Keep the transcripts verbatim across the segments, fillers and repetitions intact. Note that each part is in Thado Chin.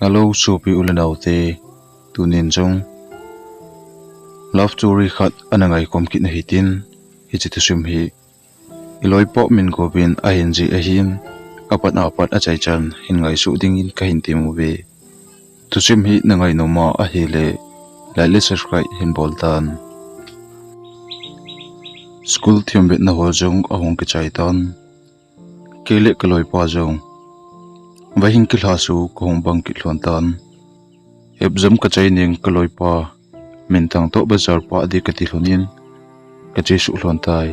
Hello, sopi u le nao te, tunin jong love story khat ana ngaikhom kit nahi tin, hiche thusim hi i loipa Mingo vin ahin jih ahin, apat apat achaichan hin ngaisuh dingin kahin tem uve. Thusim hi na ngainom a ahile, like le subscribe hin bol tan. School themvetna ho jong ahung kichai tan. Kei le ka loipa jong vaihing kilha su kahung bang kit lhon tan. Exam kachai ning ka loipa minthang toh bazar pah ding kati lhonin kache suh lhon tai.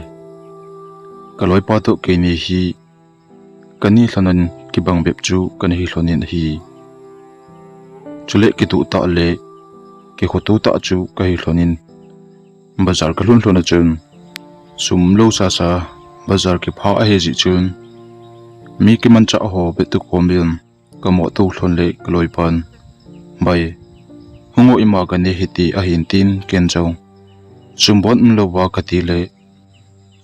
Ka loipa toh keini hi kani lhonin kibang bep chu kana hi lhonin ahi. Chule kituh tah le kikhoto tah chu kahi lhonin bazar kalhun lhon a chun, sum lou sasa bazar kipha ahi jeh chun, mi kimanchah ho vetu komin kamoh tou lhon le ka loipan, "Bai, hung o, ima kane hiti," ahin tin, ken jong, "Sum bon umlouva," kati le,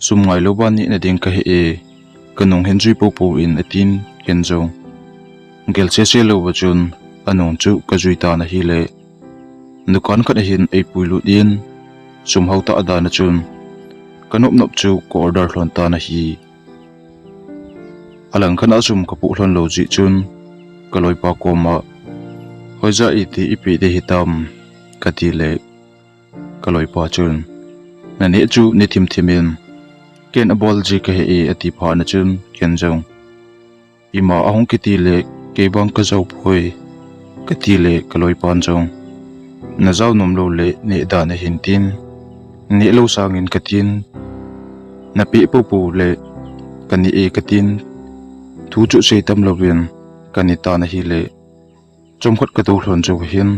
"Sum ngailouva neh nading kahe e, kanung hin jui poupou in," atin, ken jong gel sese louva chun anung chu kajui tan ahile, dukan khat ahin eipui lut in, sum hao tah dan a chun kanop nop chu ka order lhon tan ahi. Alang khat a sum kapoh lhon lou jeh chun ka loipa koma, "Hoija iti ipi ding hitam?" kati le, ka loipa chun, "Naneh chu neh thim thim in, ken abol ji kahe e," ati phat na chun ken jong, "Ima ahung kiti le kei vang kajao poi," kati le ka loipan jong, "Najao nom lou le neh dan ahin tin, neh lou sangin," katin, "Napeh poupou le kaneh e," katin, thu chu sei tam louvin kaneh tan ahile, chomkhat katou lhon jou ahin,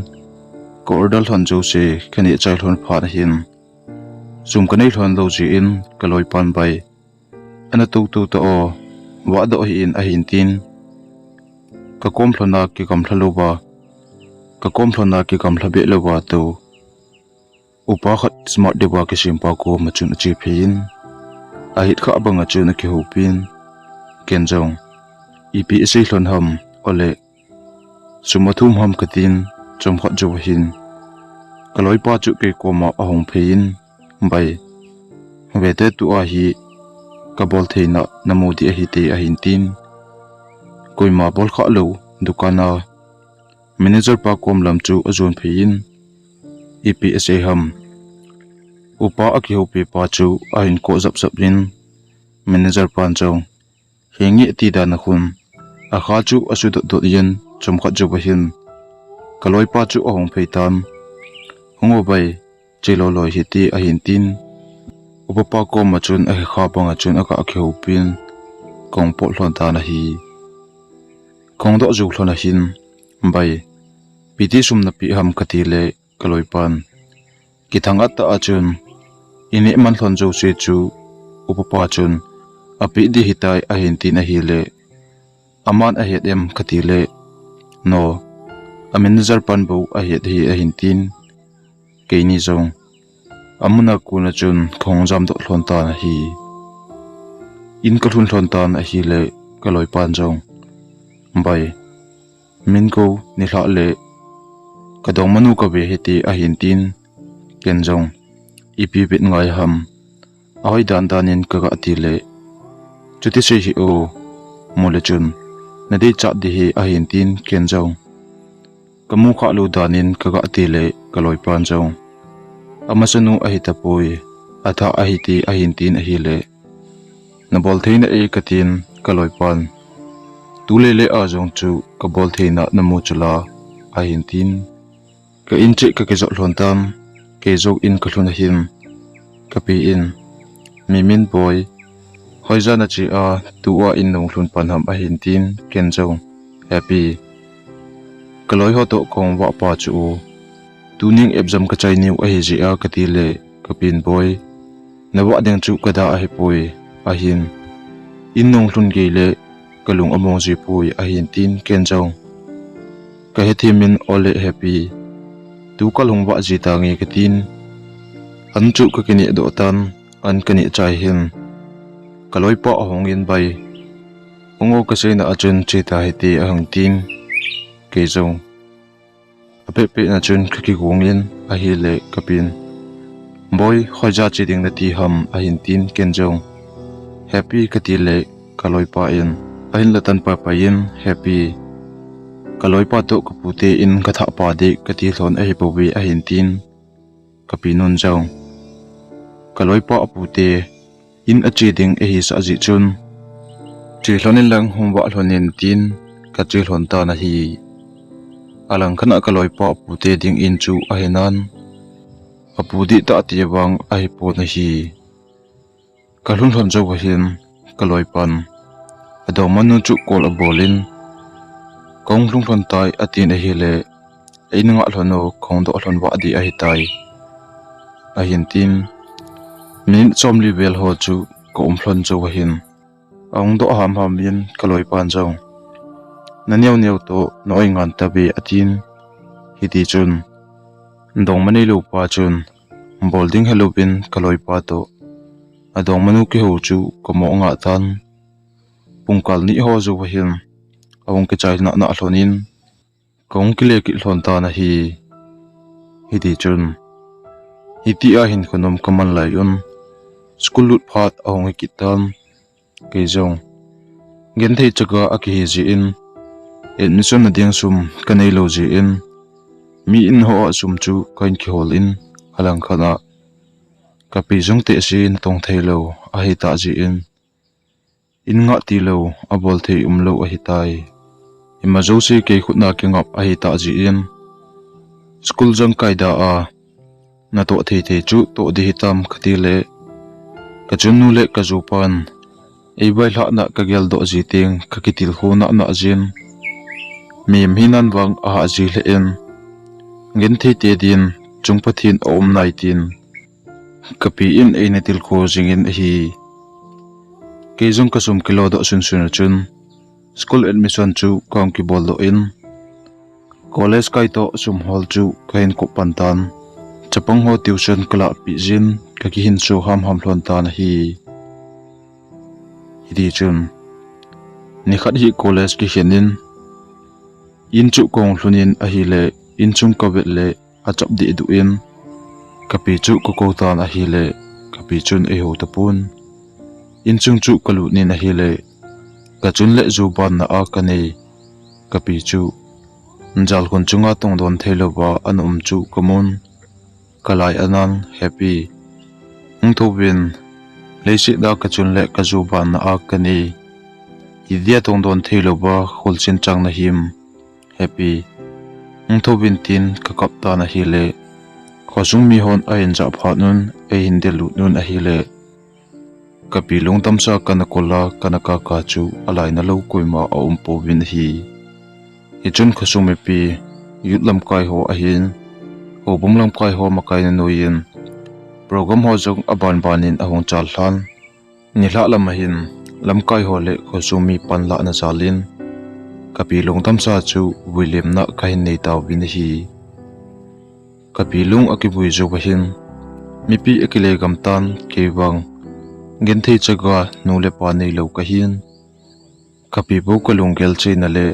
ka order lhon jouse kaneh chai lhon phat ahin, sum kanei lhon lou jeh in ka loipan, "Bai, ana tou tou ta o, vah doh hih in," ahin tin, ka kom lhon a kigamlha louva, ka kom lhon a kigamlha beh louva tou upa khat smart deuva kisempa koma chun ache phei in, ahet khah banga chun akihoupin, ken jong, "Ipi asei lhon ham, ole, sum athum ham?" katin, chomkhat jou ahin ka loipa chu kei koma ahung phei in, "Bai, vete, tua hi kabol theina namu ding ahite," ahin tin, koima bol khah lou dukan a manager pa kom lam chu ajon phei in, "Ipi asei ham?" Upa akihoupi pa chu ahin koh jap jap in, manager pan jong, "Henge," ati dan a khun, akha chu asu dot dot in, chomkhat jou ahin ka loipa chu ahung phei tan, "Hung o bai, che loi loi hite," ahin tin, upa pa koma chun ahe kha banga chun aga kihoupin, kahung pot lhon tan ahi. Kahung doh jou lhon ahin, "Bai, ipi ti sum napeh ham?" kati le ka loipan, "Kithang at tah a chun ineh man lhon jouse chu upa pa chun apeh ding ahitai," ahin tin ahile, "Aman ahet em?" kati le, "No, a manager pan bou ahet ahi," ahin tin, keini jong amun a kon a chun kahung jam doh lhon tan ahi. In kalhun lhon tan ahile ka loipan jong, "Bai, Mingo, nilhah le kadongmanu kave hite," ahin tin, ken jong, "Ipi vet ngai ham, ahoi dan dan in," kaga ti le, "Chuti sei hih o, mu le chun nadei chat ding ahi," ahin tin, ken jong, "Kamu khah lou dan in," kaga ti le ka loipan jong, "Amasanu ahi tapoi, athah ahi," ti ahin tin ahile, "Nabol thei nai," katin ka loipan, "Tulele a jong chu kabol theina namu chula," ahin tin, ka in cheh kakijot lhon tan, kei jong in kalhun ahin, kapi in, "Mimin boi, hoija nache a, tua in nung lhun pan ham?" ahin tin, ken jong, "Happy, ka loi ho toh kahung vah pa chu o, tuning exam kachai niu ahi jeh a," kati le, kapin, "Boi, navah ding chu kada ahipoi, ahin, in nung lhun gei le kalung among jipoi," ahin tin, ken jong, kahethem in, "Ole Happy, tu kalung vah ji tange," katin, an chu kakineh doh tan, an kaneh chai hin ka loipa ahung in, "Bai, hung o, kaseina a chun che tahite," ahung tin, kei jong pehpeh na chun kakigong in ahile kapin, "Boi, hoija che ding nati ham?" ahin tin ken jong, "Happy," kati le kaloipa in ahin la tan paipai in, "Happy, kaloipa toh kapute in kathah pa ding kati lhon ahi poi," ahin tin, kapinun jong kaloipa apute in ache ding ahi sah jeh chun, "Che lhon in lang hung vah lhon in," tin kache lhon tan ahi. Alangkhat a kaloipa apute ding in chu ahi nan, apu ding tah ti vang ahi pon ahi. Kalhun lhon jou ahin, kaloipan adongmanu chu call abol in, "Kahung lhung lhon tai," atin ahile, "Eina ngah lhon o, kahung doh lhon vah ding ahitai," ahin tin, minute somli vel ho chu ka um lhon jou ahin, ahung doh hamham in kaloipan jong, "Naneo neo toh na oi ngan tave," atin. Hiti chun dongma neilou pa chun bol ding helouvin kaloipa toh adongmanu kihou chu kamo ngah tan. Pungkal ni ho jou ahin ahung kichai nana lhon in, kahung kile kit lhon tan ahi. Hiti chun, hitia hin khonom kaman lai un, school lut phat ahung hi kit tan. Kei jong genthei chaga akihi jeh in, admission na ding sum kanei lou jeh in, mi in ho a sum chu kahin kihol in, alangkhat a kapi jong tehse natong thei lou ahi tah jeh in, in ngah tilou abol thei umlou ahitai. Ima jouse kei khut na kingap ahi tah jeh in, school jangkai da a natoh thei thei chu toh ding hitam kati le, kachunnu le kajupan eivailhahna kageldoh ji teng kakitilkhou nana jin, mihem hinan vang ahah ji lheh in, genthei te din chung Pathen aum nai tin, kapi in eina tilkhou jing in ahi. Kei jong kasum kilodoh sunsun a chun, school admission chu kahung kiboldoh in, college kai toh sum hol chu kahin kop pan tan. Chapang ho tuition kalahpeh jin, kakihinso hamham lhon tan ahi. Hiti chun, nikhat hi college kikhen in, in chu kahung lhun in ahile, in chung kavet le, achap dehduh in, kapi chu kakou tan ahile, kapi chun eihou tapon. In chung chu kalut in ahile, kachun le jubanna a kanei kapi chu jalkhun chunga tongdon theilouva ana um chu kamun. Kalai anan, "Happy, hung thouvin, leiset a kachun le kajubanna a kanei, idia tongdon theilouva kholchil chang nahim, Happy, hung thouvin," tin kakap tan ahile, khosung mihon ahin jah phat un, eihin dellut un ahile, kapi lungdamsa kana kol a kana kaka chu alainalou koima aum pouvin ahi. Hichun khosung mipi, youth lamkai ho ahin, houbung lamkai ho makaina noiyin, program ho jong abanbanin ahung chal lhan. Nilhah lam ahin, lamkai ho le khosung mi panlahna jalin, kapi lungdamsa chu vuilemna kahin nei tauvin ahi. Kapi lung akivui jou ahin, mipi akile gam tan, kei vang genthei chaga nu le pa neilou kahin, kapi bou kalunggel cheina le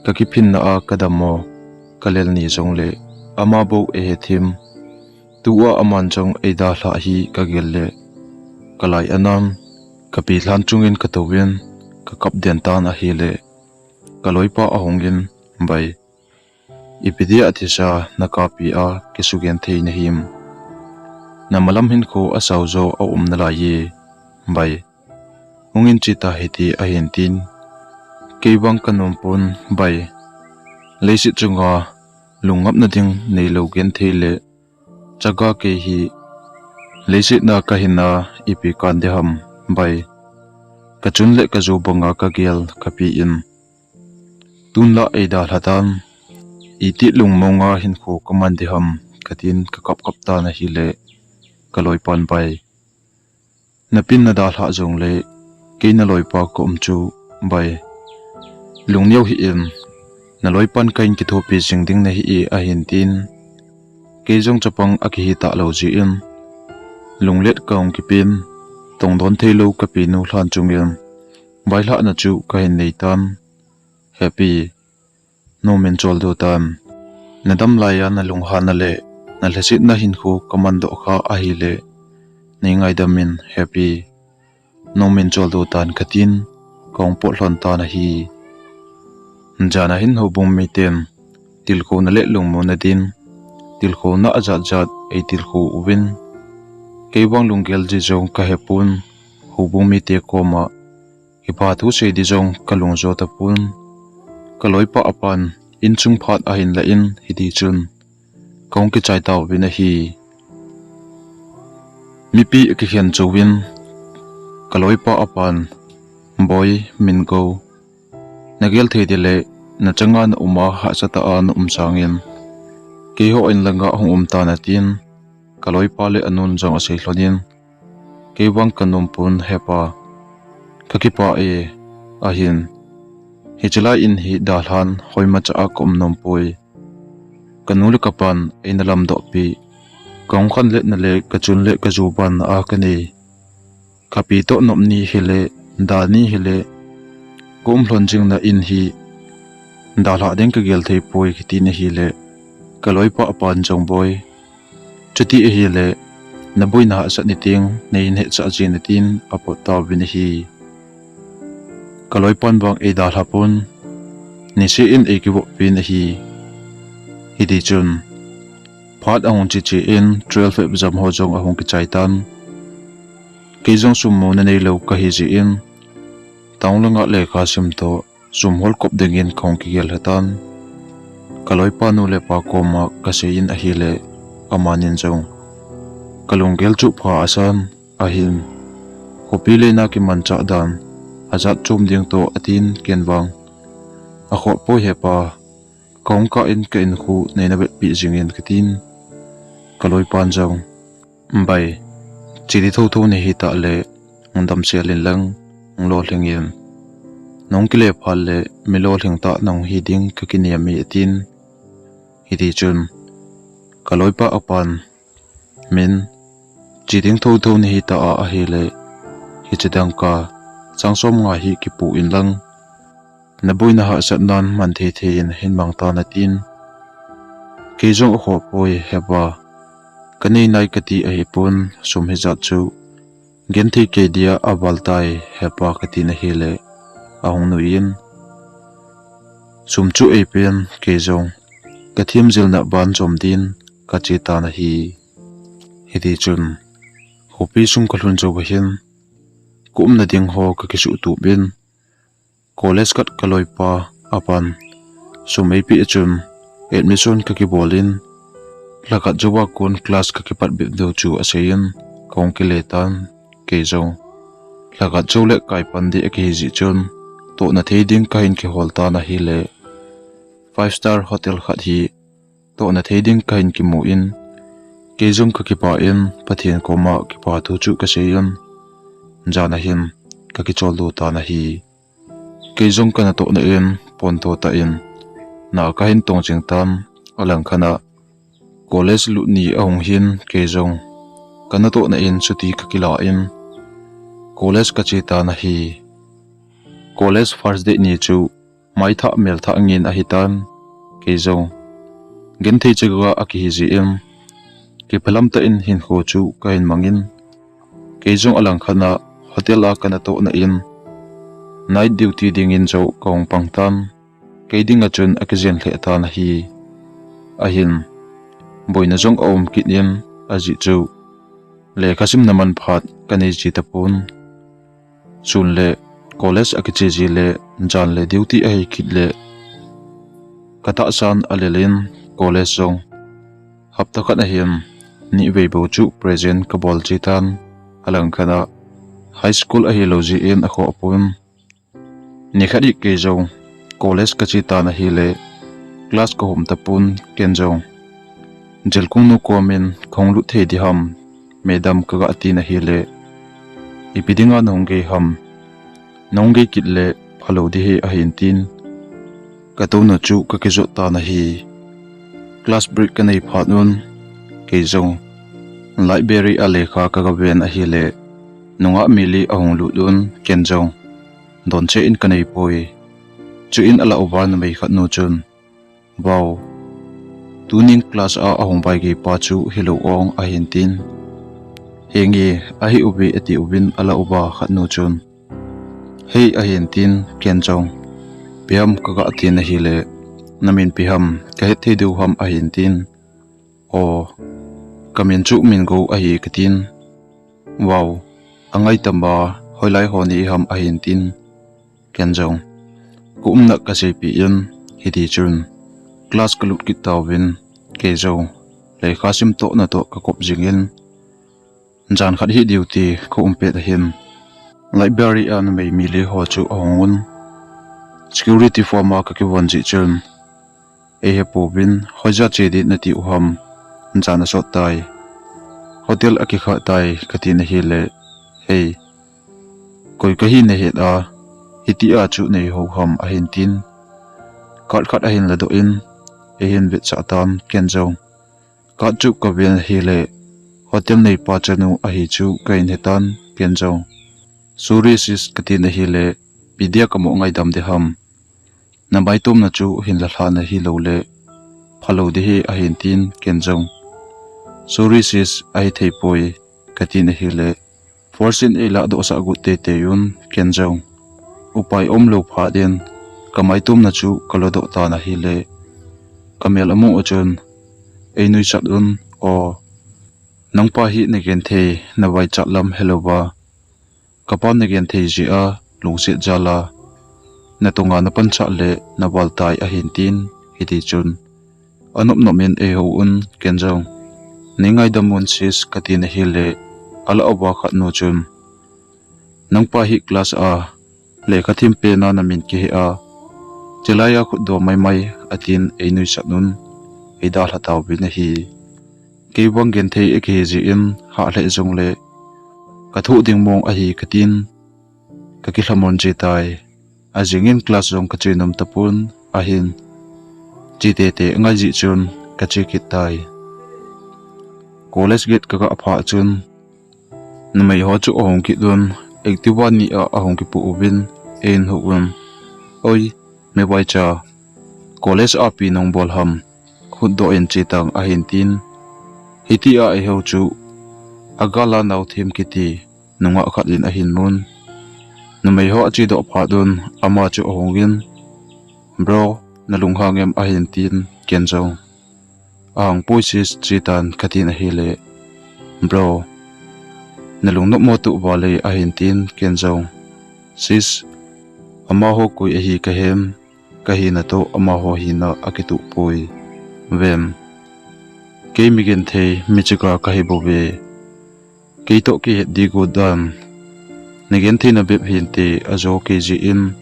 kakiphinna a kadammo kalel ni jongle, ama bou eihethem, tua aman jong eidalhah hi kagel le, kalai anan, kapi lhan chungin katouvin, kakap den tan ahile, kaloipa ahungin, "Bai, ipi dia thisa nakapi a kisugenthei nahim? Namalam hinkho asao jo aum nalai e, bai. Hungin cheta hite," ahin tin, kei vang kanompon, "Bai, leiset chunga lungngapna ding neilou genthei le chaga kei hi, leiset na kahin a ipi kan ding ham, bai. Kachun le kaju banga kagel kapi in, tunla eidalha tan, iti lungmonga hinkho kaman ding ham," katin kakap kap tan ahile, kaloipan, "Bai, napin nadalhah jongle, kei naloipa kaum chu, bai. Lungneo hih in, naloipan kahin kithopi jing ding nahi e," ahin tin, kei jong chapang akihi talou jeh in, lunglet kahung kipin, tongdon theilou kapinu lhan chungin, vailhahna chu kahin nei tan. Happy, nomin choldo tan. Nadam laiya nalunghanna le nalhasetna hinkho kamandoh kha ahile, neingaidam in, Happy, nangmin choldo tan, katin, kahung pot lhon tan ahi. Jan ahin houbung miten tilkhouna le lungmonna din tilkhouna ajat jat eitilkhou uvin, kei vang lunggel ji jong kahepon, houbung mite koma kipathu sei di jong kalung jo tapon. Kaloipa apan insung phat ahin lah in, hitichun kahung kichai tauvin ahi. Mipi akikhen chouvin, kaloipa apan, Boi, min go, nagel thei dile nachanga naum a hahsatah a naum sangin, keiho in langa hung um tan, atin, kaloipa le anun jong asei lhonin, kei vang kanompon, Hepa, kakipah e, ahin, hiche lai in hi dalhan hoimacha a kaum nompoi. Kanu le kapan eina lamdohpeh, kahung khanletna le kachun le kajobanna a kanei, kapi toh nopni hile, dani hile, kaum lhon jingna in hi dalhah ding kagel theipoi, kitin ahile, kaloipa apan jong, Boi, chuti ahile, naboina hahsat ni teng neihin hetsah jin, atin apot tauvin ahi. Kaloipan vang eidalhapon, niseh in eikivoppin ahi. Hitichun phat ahung cheche in, twelve exam ho jong ahung kichai tan. Kei jong sum muna neilou kahijeh in, town langa lekha sim toh sum holkop dingin kahung kigel lhatan. Kaloipa nu le pa koma kaseiyin ahile, amanin jong kalunggel chu pha asan, ahin, khopi leina kimanchah dan ajat chom ding toh, atin, ken vang, akhohpoi, Hepa, kahung kah in ka-in khu neina vetpeh jingin, katin, kaloipan jong, Bai, che di thotho nahitah le, hung damsel inlang, hung lolhingin, nahung kile phat le mi lolhing tah nahung hi ding kakinem e, atin. Hitichun kaloipa apan, Min, che ding thotho nahitah a ahile, hiche dangka chang somnga hi kipoh inlang, naboina hahsatnan man thei thei in hin mangtan, atin. Kei jong, Akhohpoi, Hepa, kanei nai kati ahipon, sum hijat chu genthei kei dia aval tai, Hepa, katin ahile, ahung nuiyin, sum chu eipen, kei jong kathemjilna banjom din kachetan ahi. Hitichun khopi sung kalhun jouva hin, kaumna ding ho kakisuhtup in, college khat kaloipa apan sum eipeh a chun admission kakibol in, lhakhat jouva kon class kakipatbep diu chu aseiyin, kahung kile tan. Kei jong lhakhat jou le kaipan ding akihi jeh chun, tohna thei ding kahin kihol tan ahile, five star hotel khat hi tohna thei ding kahin kimun, kei jong kakipah in, Pathen koma kipathu chu kaseiyin, jan ahin kakicholdo tan ahi. Kei jong kanatohna in ponto tah in na kahin tong jing tan, alangkhat a college lut ni ahung hin, kei jong kanatohna in chuti kakila in college kache tan ahi. College first day ni chu maithah melthah ngin ahitan, kei jong genthei chaga akihi jeh in, kiphalam tah in hinkho chu kahin mangin, kei jong alangkhat a hotel a kanatohna in night duty dingin jong kahung pang tan, kei dinga chun akijen lheh tan ahi. Ahin, boina jong aum kit in, ajeh chu lekha simna manphat kanei ji tapon. Sun le college akiche ji le, jan le duty ahi kit le, katahsan alel in, college jong hapta khat ahin nivei bou chu present kabol ji tan, alangkhat a high school ahilou jeh in akhoh pon. Nikhat hi kei jong college kache tan ahile, class kahom tapon, ken jong Jelkungnu komin, kahung lut thei diham, madam, kaga tin ahile, ipi dinga nahung gei ham, nahung gei kit le phalou ding ahi, ahin tin, katouna chu kakijot tan ahi. Class break kanei phat un, kei jong library a lekha kaga ven ahile, nungah mi li ahung lut un, ken jong donse in kanei poi. Chuin alah uva numei khat nu chun, Vau, Tunin class a ahung vaigei pa chu hilou ong ahin tin. Henge, ahi uve ati uvin ala uva khat nu chun. Hei ahin tin Ken jong. Ipi ham kaga tin ahile. Namin ipi ham kahet thei diu ham ahin tin. O, kamin chu Mingo ahi katin. Wow, angai tama, hoilai ho nahim ahin tin. Ken jong. Ka umna kaseipeh in, hiti chun. Class kalut kit tauvin, kei jong. Lekha sim toh natoh kakop jingin. Jan khat hi duty ka um pet ahin. Library a numei mi le ho chu ahung un. Security form a kakivon jeh chun. Eihe pouvin, hoija che ding nati u ham. Jan asot tai. Hotel a kikha tai, katin ahile. Hei. Koi kahi nahet a. Hitia chu neihou ham ahin tin. Card khat ahin ladoh in. Eihin vetsah tan Ken jong. Card chu kaven ahile. Hotel neipa chanu ahi chu kahin hetan Ken jong. Sorry sis katin ahile. Ipi dia kamoh ngaidam ding ham. Namaitomna chu hin la lha nahi lou le. Phalou ding ahi ahin tin Ken jong. Sorry sis ahithei poi katin ahile. Force in eiladoh sah got teitei un Ken jong. Upai umlou phat in kamaitomna chu kaladoh tan ahile. Kamel amu achun. Einuisat un o. Nangpa hi nagenthei navaichat lam helouva. Kapan nagenthei jeh a, lungset jal a. Natunga napanchah le, naval tai ahin tin, hiti chun. Anop nop in eihou un, Ken jong. Neingaidam un sis katin ahile, ala uva khat nu chun. Nangpa hi class a, lekha thim pen a namin kihe a. Chulai a khutdoh maimai, atin einuisat un, eidalha tauvin ahi. Kei vang genthei akihi jeh in, hah lheh jongle, kathoh ding mong ahi katin, kakilhamon jeng tai. Ajing in class jong kache nom tapon, ahin. Che teitei angai jeh chun, kache kit tai. College gate kaga pha chun, numei ho chu ahung kit un, Activa ni a ahung kipoh uvin, eihin hou un. Oi, mevaicha, college a ipi nabol ham. Khutdoh in che tang ahin tin. Hitia eihou chu. Agal a Naothem kiti. Nungah khat in ahin mun. Numei ho achedoh phat un. Ama chu ahung in. Bro, nalunghang em ahin tin. Ken jong. Ahang poi sis che tan katin ahile. Bro. Nalung nopmo tuh vale ahin tin Ken jong. Sis. Amaho koi ahi kahem. Kahina toh amaho hina akituh poi. Vem. Kei migenthei michika kahi bouve. Kei toh kihet ding got dan. Nagenthei na bep hinte ajo kei jeh in.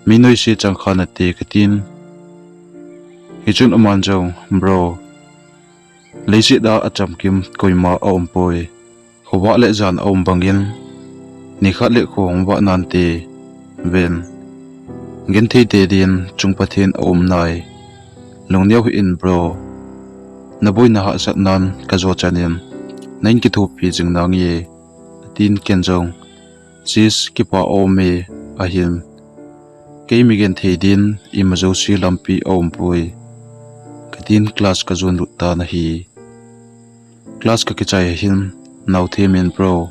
Minoise chang kha nate katin. Hichun aman jong, bro. Leiset a achamkim koima aum poi. Khovah le jan aum bangin, nikhat le kho hung vah nante, ven. Genthei te din chung Pathen aum nai. Lungneo hih in bro. Naboi nahahsatnan kajo chanin, nahin kithopi jing nange, atin ken jong. Sis, kipa aum e, ahin. Kei migenthei din, imajouse lampi aum poi. Katin class kajon lut tan ahi. Class kakichai ahin, Naothemin bro.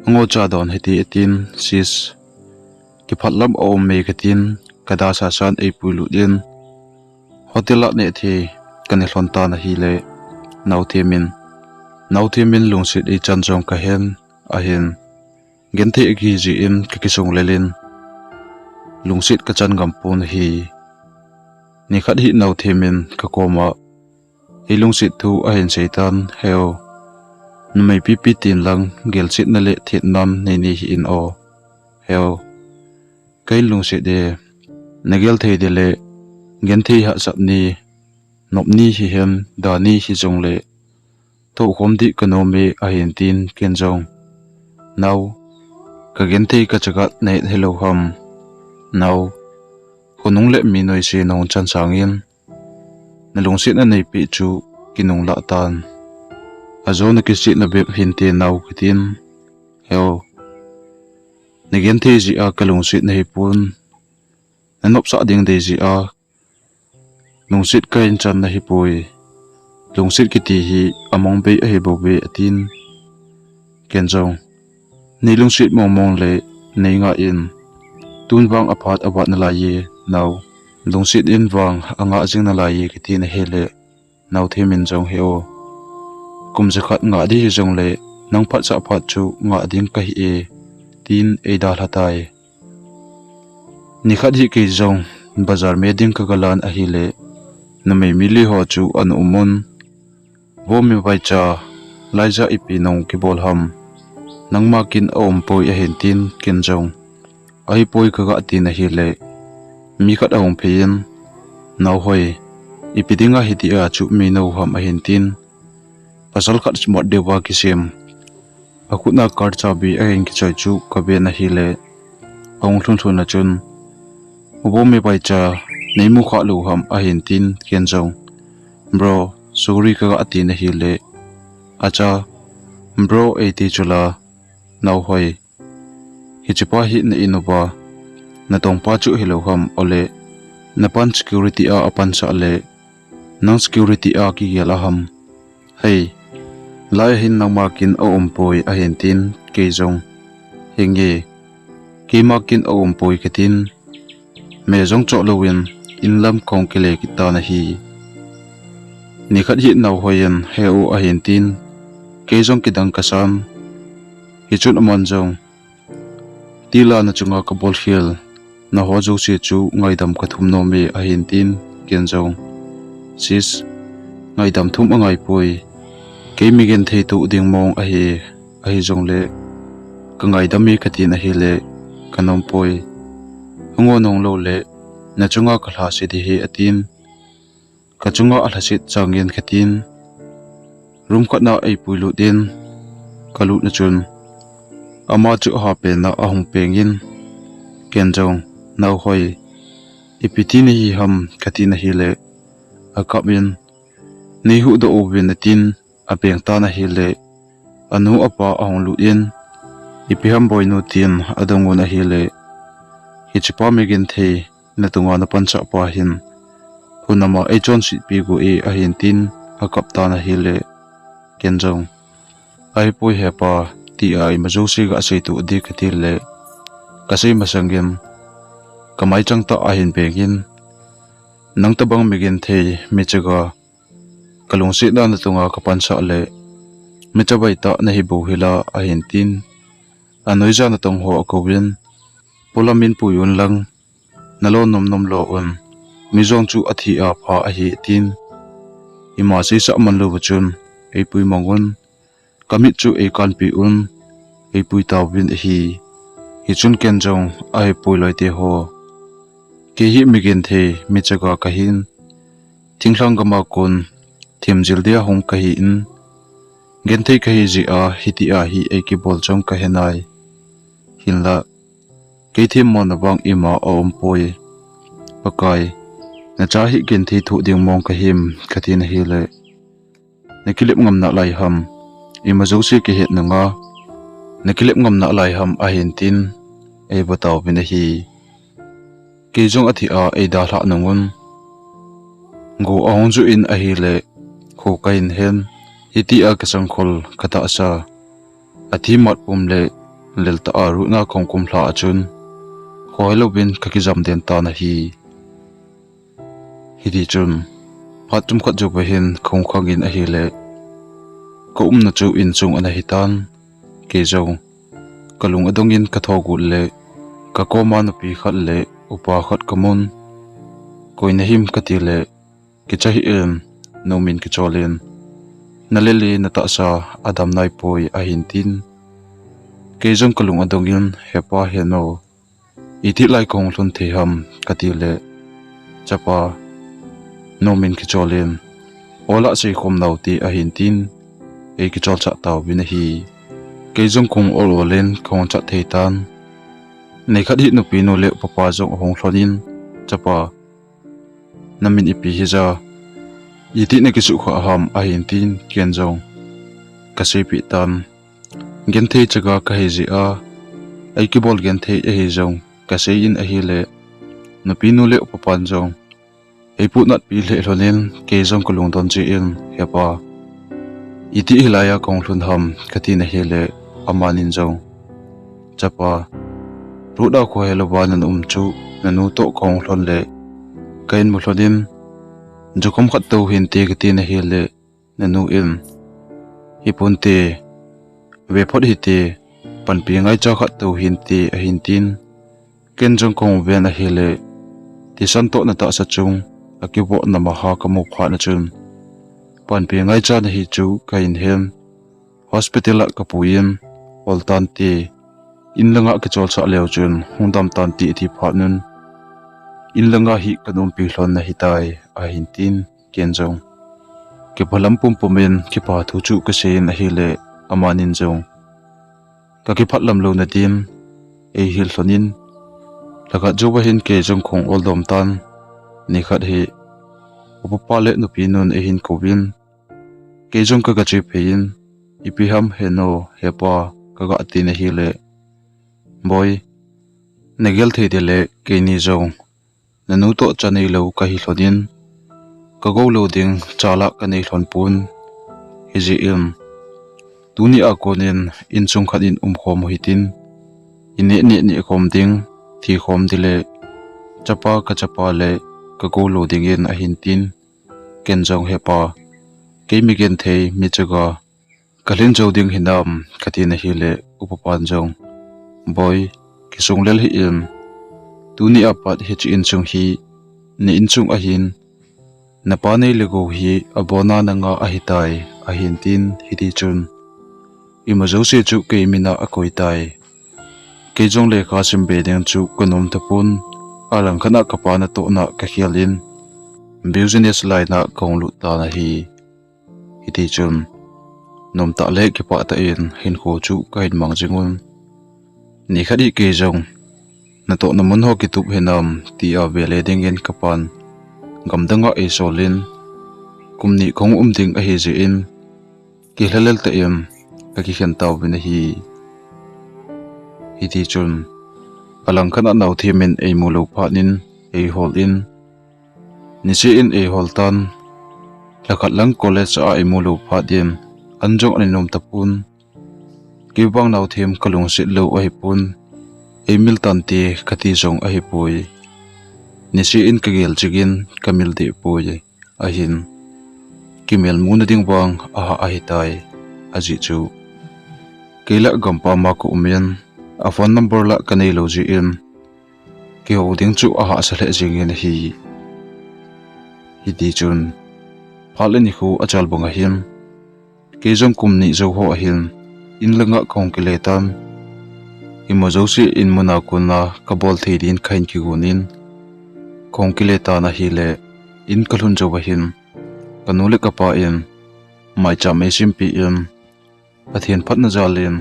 Angocha don hite atin, sis. Kiphat lam aum e katin, kada sasan eipui lut in. Hotel a nehthei, kaneh lhon tan ahile, Naothemin. Naothemin lungset eichan jong kahen, ahin. Genthei akihi jeh in kakisung lel in. Lungset kachan ngam pon ahi. Nikhat hi Naothemin kakoma. Eilungset thu ahin seitan, heo. Numei pipi tin lang, gelsetna le thetnan nei nei hih in o. Heo. Kahin lungset e. Nagel thei ding le, genthei hahsat ni, nop ni hihen, da ni hijongle. Thohkhom ding kanom e ahin tin ken jong. Nao, kagenthei kachagat nahet hilou ham. Nao, khonung le minoise nahung chan sangin. Nalungsetna neipeh chu kinunglah tan. Ajo nakisetna bep hinte nao katin. Heo. Nagenthei jeh a kalungset nahipon. Nanopsah ding dei jeh a. Lungset kahin chan nahipoi. Lungset kiti hi amang bei ahi bou ve, atin. Ken jong, nei lungset mong mong le nei ngah in, tun vang aphat avat nalai e, nao. Lungset in vang angah jing nalai e, katin ahile, Naothem in jong, he o, kum jakhat ngah ding hijongle, nang phatsah phat chu ngah ding kahi e, tin eidalha tai. Nikhat hi kei jong bazar me ding kagalan ahile, numei mi li ho chu ana um un. Vo mi vaicha, laija ipi nahung kibol ham? Nangma kin aumpoi, ahin tin, ken jong, ahipoi kagah tin ahile, mi khat ahung phei in, Naohoi, ipi dinga hitia chu mi nahu ham? ahin tin, pasal khat smart deuva kisem, akhutna car chabi ahin kichoi chu kaven ahile, ahung lhun lhun a chun, Vo mi vaicha, neimu khalou ham? ahin tin, ken jong, Bro, sorry kagah tin ahile, Acha, bro eiti chula, Naohoi, hichepa hi na in uva, natongpa chu hilou ham, ole, napan security a apansah le, nang security a kigel a ham? Hei, lai ahin nangma kin aumpoi, ahin tin, kei jong, Henge, keima kin aumpoi, katin, me jong choh louvin, in lam kahung kile kit tan ahi. Nikhat hi Naohoi in, He u, ahin tin, kei jong kidang kasan. Hichun aman jong, Tila nachunga kabolkhel naho jouse chu ngaidam kathum nom e, ahin tin, ken jong, Sis, ngaidam thum angaipoi. Kei mi genthei toh ding mong ahi, ahijongle, kangaidam e, katin ahile, kanompoi. Hung o, nahung loule, nachunga kalhase ding ahi, atin. Kachunga alhaset changin katin, room khatna eipuilut in, kalutna chun, ama chu ahapenna ahung pengin, ken jong, Naohoi, ipi ti nahi ham? katin ahile, akap in, Neihuhdoh uvin, atin, apeng tan ahile, anu apa ahung lut in, Ipi ham boinu, tin adong un ahile, Hichepa mi genthei natunga napansah pa hin, hunama eichonsetpi gu e, ahin tin, akap tan ahile, ken jong, Ahipoi hepa, tia ima jouse gasei toh ding, katile, kasei masangin, kamai chang tah ahin bengin, Nang tobang mi genthei, mi chaga, kalungsetna natunga kapansah le, mi chavai tah nahi bou hila, ahin tin, anoija natong ho akouvin, Polam in pui unlang, nalo nom nom lo un, mi jong chu athi a pha ahi, atin, ima seisah man louva chun, eipui mang un, kamit chu eikanpi un, eipui tauvin ahi. Hichun ken jong, Ahipoi loite ho, kei hi mi genthei, mi chaga kahin, thinglhang gama kon themjil dia hung kahin, genthei kahi jeh a hitia hi eikibol jong kahenai. Hinla, kei themmona vang ima aumpoi. Pakai, nacha hi genthei thoh ding mong kahim, katin ahile, Nakilep ngam nalai ham? Ima jouse kahet nunga, nakilep ngam nalai ham? ahin tin, eivo tauvin ahi. Kei jong athi a eidalhah nungun, go ahung ju in ahile, kho kahin hen, hitia kasangkhol katahsa, athi mat pum le, leltah a rutna kahung kumlha a chun, khohelouvin kakijam den tan ahi. Hitichun, phat chomkhat jouva hin kahung khangin ahile, kaumna chu inchung ana hitan, kei jong, kalung adongin kathogut le, kakoma nupi khat le upa khat kamun, koi nahim katile, kicha hih in, nomin kicholin, nalel e, natahsa adam naipoi, ahin tin, kei jong kalung adongin, Hepa heno, iti lai kahung lhun thei ham? katile, Chapa, nomin kicholin, ola seikhom naute, ahin tin, eikicholchah tauvin ahi. Kei jong kahung ol olin kahung chat thei tan, nikhat hi nupi nu le upapa jong ahung lhonin, Chapa, namin ipi hija, iti nakisuhkhah ham? ahin tin, ken jong, kaseipeh tan, genthei chaga kahi jeh a, eikibol genthei ahi jong kasei in ahile, nupi nu le upapan jong, Eipuhnatpi lheh lhonin kei jong kalungdon jeh in, "Hepa, iti hilaiya kahung lhun ham?" katin ahile, amanin jong, "Chapa, road a khohelouva nana um chu nanu toh kahung lhon le, ka in mu lhonin, jukhom khat tou hinte," katin ahile, nanu in, "Hiponte, ve phot hite, panpi ngaicha khat tou hinte," ahin tin. Ken jong kahung ven ahile, thisan toh natahsa chung akivoh namaha kamu phat na chun, "Panpi ngaicha nahi chu kahin hen. Hospital a kapuiyin, hol tante, in langa kicholsah leu chun hung dam tante," ati phat nun, "In langa hi kana umpi lhon nahitai," ahin tin. Ken jong kiphalam pumpum in kipa thu chu kasei in ahile, amanin jong, "Kakiphatlam louna din eihil lhonin, lhakhat jouva hin kei jong kahung oldom tan, nikhat hi upapa le nupinun eihin kouvin, kei jong kagache phei in, 'Ipi ham heno, hepa?' kaga tin ahile, 'Boi, nagel thei ding le keini jong nanu toh cha neilou kahi lhonin, kagou lou ding cha la kanei lhon pon. Hijeh in, tunia konin insung khat in umkhom u hitin, ineh neh neh khom ding, thi khom ding le chapa kachapa le kagou lou dingin,' ahin tin. Ken jong, 'Hepa, kei mi genthei, mi chaga kalhin jou ding hinam?' katin ahile, upapan jong, 'Boi, kisung lel hih in, tunia pat hiche insung hi na insung ahin, napa nei le gou hi abona nanga ahitai,' ahin tin. Hiti chun imajouse chu kei mina akoi tai. Kei jong lekha sim be ding chu kanom tapon, alangkhat a kapa natohna kakhel in, business line a kahung lut tan ahi. Hiti chun nomtah le kipah tah in hinkho chu kahin mang jing un, nikhat hi kei jong natohna mun ho kitup hinam tia vele dingin kapan gamdang a eisol in, kum ni kahung um ding ahijeh in, kilhalel tah in kakikhen tauvin ahi. Hiti chun alangkhat a naothem in eimu lou phat in eihol in, niseh in eihol tan, lhakhat lang college a eimu lou phat in an jong ana nom tapon, kei vang naothem kalungset lou ahipon, eimil tante kati jong ahipoi. Niseh in kagel jingin kamil deh poi. Ahin, kimel muna ding vang aha ahitai, ajeh chu kei la gampam a kaum in, a phone number la kanei lou jeh in, kihou ding chu ahahsa lheh jengin ahi. Hiti chun phat le nikho achal bang ahin, kei jong kum ni jou ho ahin, in langa kahung kile tan. Imajouse in muna kona kabol thei din kahin kigon in, kahung kile tan ahile, in kalhun jou ahin, kanu le kapa in maicham eisimpi in, Pathen phatna jal in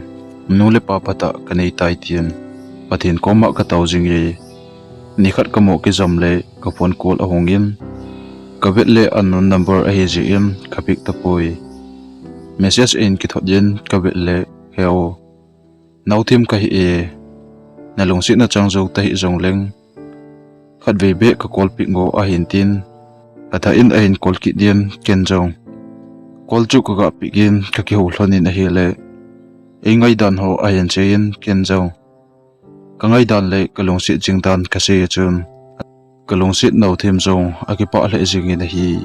nu le pa phatah kanei tai tin Pathen koma katao jing e. Nikhat kamoh kijam le ka phone call ahung in, kavet le unknown number ahijeh in kapick tapoi. Message in kithot in kavet le, "He o, naothem kahi e, nalungsetna chang jou tahih jongleng, khatvei beh ka call pick ngo," ahin tin, athah in ahin call kit in, ken jong call chu kaga pick in kakihou lhon in ahile, eingaidan ho ahin sei in, ken jong kangaidan le kalungset jing dan kasei a chun, kalungset naothem jong akipah lheh jingin ahi.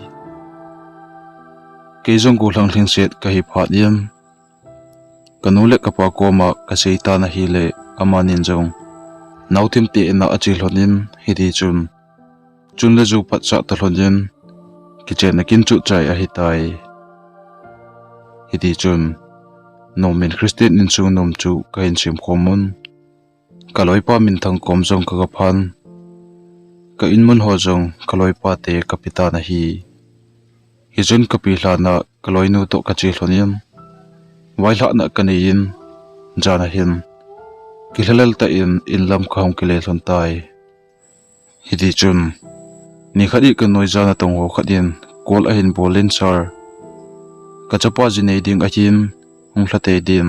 Kei jong gollhang lhingset kahi phat in, kanu le kapa koma kasei tan ahile, amanin jong naothem te in a ache lhon in, hiti chun chun le ju phatsah ta lhon in, kichenna kin chu chai ahitai. Hiti chun nomin Christian insung nom chu kahin sem khom un, kaloipa minthang kom jong kaga phan, ka inmun ho jong kaloipa te kape tan ahi. Hichun kapi lhan a kaloinu toh kache lhon in, vailhahna kanei in, jan ahin kilhalel tah in inlam kahung kile lhon tai. Hiti chun nikhat hi kanoija natong ho khat in call ahin bol in, "Sir, kachapa ji nei ding ahin, hung lha tei din,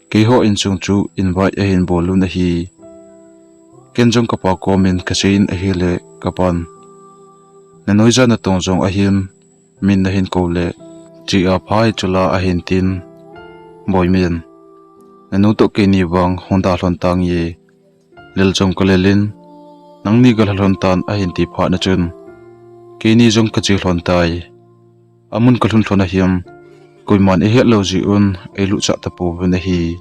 keiho insung chu invite ahin bol un ahi." Ken jong kapa komin kasei in ahile, kapan, Nanoija natong jong ahin, min nahin kou le, chi a phai chula ahin tin, Boimin, nanu toh keini vang hung dalhon tange, lel jong kalel in, nangni galha lhon tan ahin ti phat na chun, keini jong kache lhon tai. Amun kalhun lhon ahin, koiman eihet lou jeh un, eilut chah tapouvin ahi.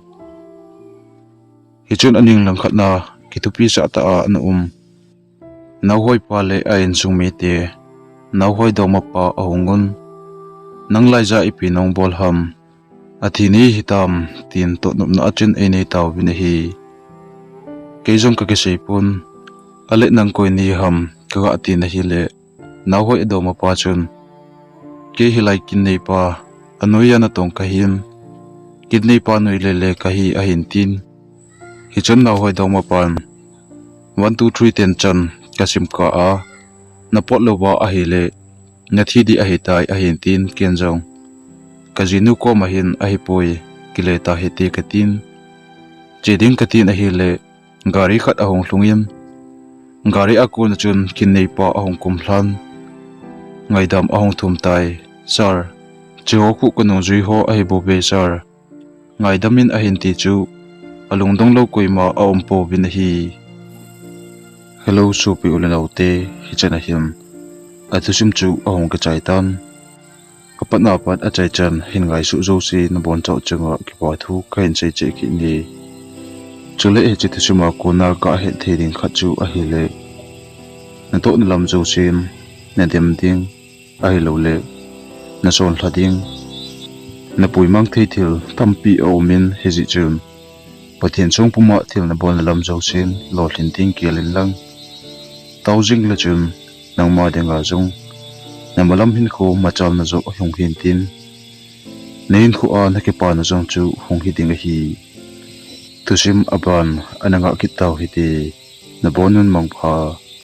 Hichun aning langkhat na, kithupi chah tah a ana um Naohoi pa le a insung mite, Naohoi dongma pa ahung un, nang laija ipi nabol ham, athi ni hitam, tin toh nopna a chun einei tauvin ahi. Kei jong kakisei pon, ale nang koi ni ham, kaga tin ahile, Naohoi adongma pa chun, kei hilai kin neipa, anoija natong kahin, kin neipa noi lele kahi ahin tin. Hichun Naohoi dongma pan, one, two, three ten chan kasim kah a, napot louva ahile, nathi ding ahitai ahin tin ken jong, kajinu koma hin ahipoi, kile tahite katin. Che ding katin ahile, gari khat ahung lhungin, gari a kona chun kin neipa ahung kumlhan, ngaidam ahung thum tai. Sir, cheho khu kanungjui ho ahibouve sir, ngaidamin ahin ti chu, alungdong lou koima aumpouvin ahi. Hello sopi u le naote, hichan ahin, athusim chu ahung kichai tan. Apatna pat achaichan hin ngaisuh jouse nabonchauh chunga kipa thu kahin seicheh kit e. Chule hiche thusima kona kahet thei ding khat chu ahile, natohna lam jousen nadem ding, ahiloule nasonlha ding, napuimang thei thil tampi aumin, hijeh chun Pathen song puma thil nabolna lam jousen lolhin ding gel inlang, tao jing le chun nangma dinga jong namalam hinkho machalna joh hung hintin, nahinkhoa nakipana jong chu hung hiding ahi. Thusim aban ana ngah kit tau hite, nabonun mangpha.